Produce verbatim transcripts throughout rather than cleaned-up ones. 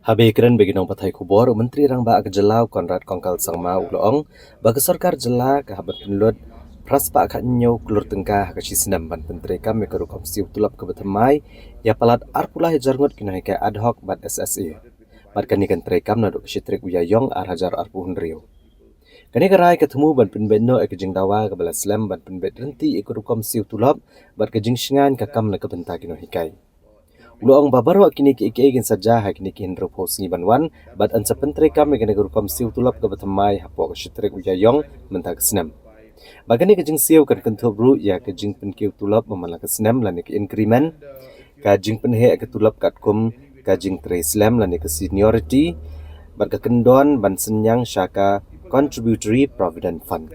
Haba ïakren bad ki nongpathai khubor, u Myntri Rangbah ka jylla u Conrad Kongkal Sangma u la ong ba ka sorkar jylla ka hap ban pynlut phra spah khathynñiew klur tyngka ha ka shi snem ban pyntreikam ïa ka rukom siew tulop kaba thymmai ïa palat arphew lai hajar ngut ki nonghikai ad hoc bad S S A. Bad kane kan treikam naduh ka shi tarik u Ïaïong ar hajar arphew hynriew. Kane ka rai ka thmu ban pynbeit noh ïa ka jingdawa kaba la slem ban pynbeit ryntih ïa ka rukom siew tulop bad ka jingshngaiñ ka kam na ka bynta ki nonghikai. U la ong ba baroh kine kiei kiei kin sa jia ha kine ki hynriewphew sngi ban wan bad yn sa pyntreikam ïa kane ka rukom siew tulop kaba thymmai hapoh ka shi tarik u Ïaïong mynta ka snem. Ba kane ka jingsiew kan kynthup ruh ïa ka jingpynkiew tulop ba man la ka snem lane ka increment, ka jingpynheh ka tulop katkum ka jingtrei slem lane ka seniority, bad ka kyndon ban synñiang sha ka contributory provident fund.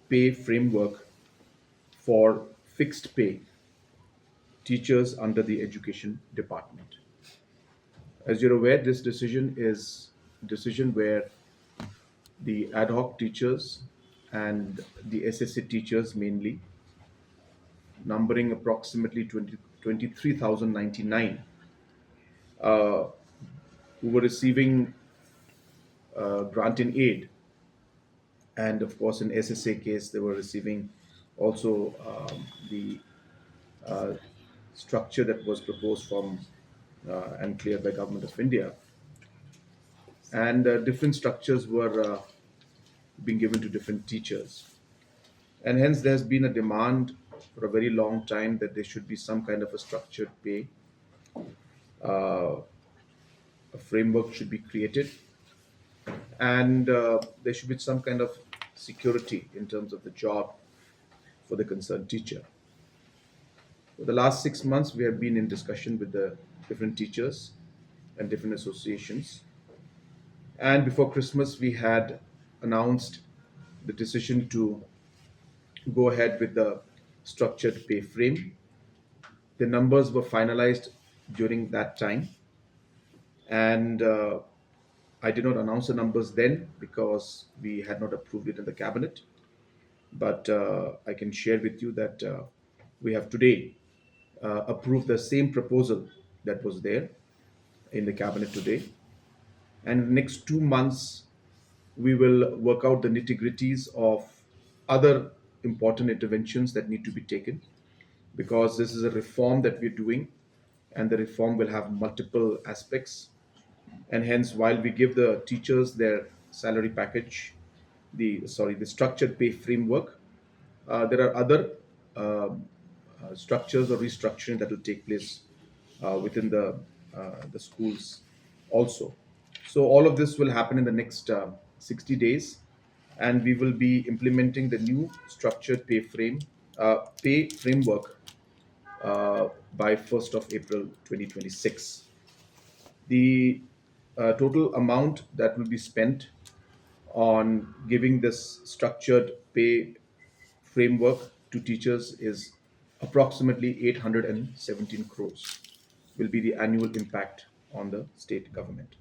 Pay framework for fixed pay teachers under the education department. As you're aware, this decision is decision where the ad hoc teachers and the S S A teachers mainly, numbering approximately twenty, twenty-three thousand ninety-nine, uh, who were receiving uh, grant in aid. And of course, in S S A case, they were receiving also um, the uh, structure that was proposed from uh, and cleared by Government of India. And uh, different structures were uh, being given to different teachers. And hence, there's been a demand for a very long time that there should be some kind of a structured pay. Uh, a framework should be created, and uh, there should be some kind of security in terms of the job for the concerned teacher. For the last six months, we have been in discussion with the different teachers and different associations. And before Christmas, we had announced the decision to go ahead with the structured pay frame. The numbers were finalized during that time, and uh, I did not announce the numbers then because we had not approved it in the cabinet. But uh, I can share with you that uh, we have today uh, approved the same proposal that was there in the cabinet today. And in the next two months, we will work out the nitty-gritties of other important interventions that need to be taken, because this is a reform that we're doing, and the reform will have multiple aspects. And hence, while we give the teachers their salary package, the, sorry, the structured pay framework, uh, there are other um, uh, structures or restructuring that will take place uh, within the uh, the schools also. So all of this will happen in the next uh, sixty days, and we will be implementing the new structured pay frame uh, pay framework uh, by first of April twenty twenty-six. The uh, total amount that will be spent on giving this structured pay framework to teachers is approximately eight hundred and seventeen crores will be the annual impact on the state government.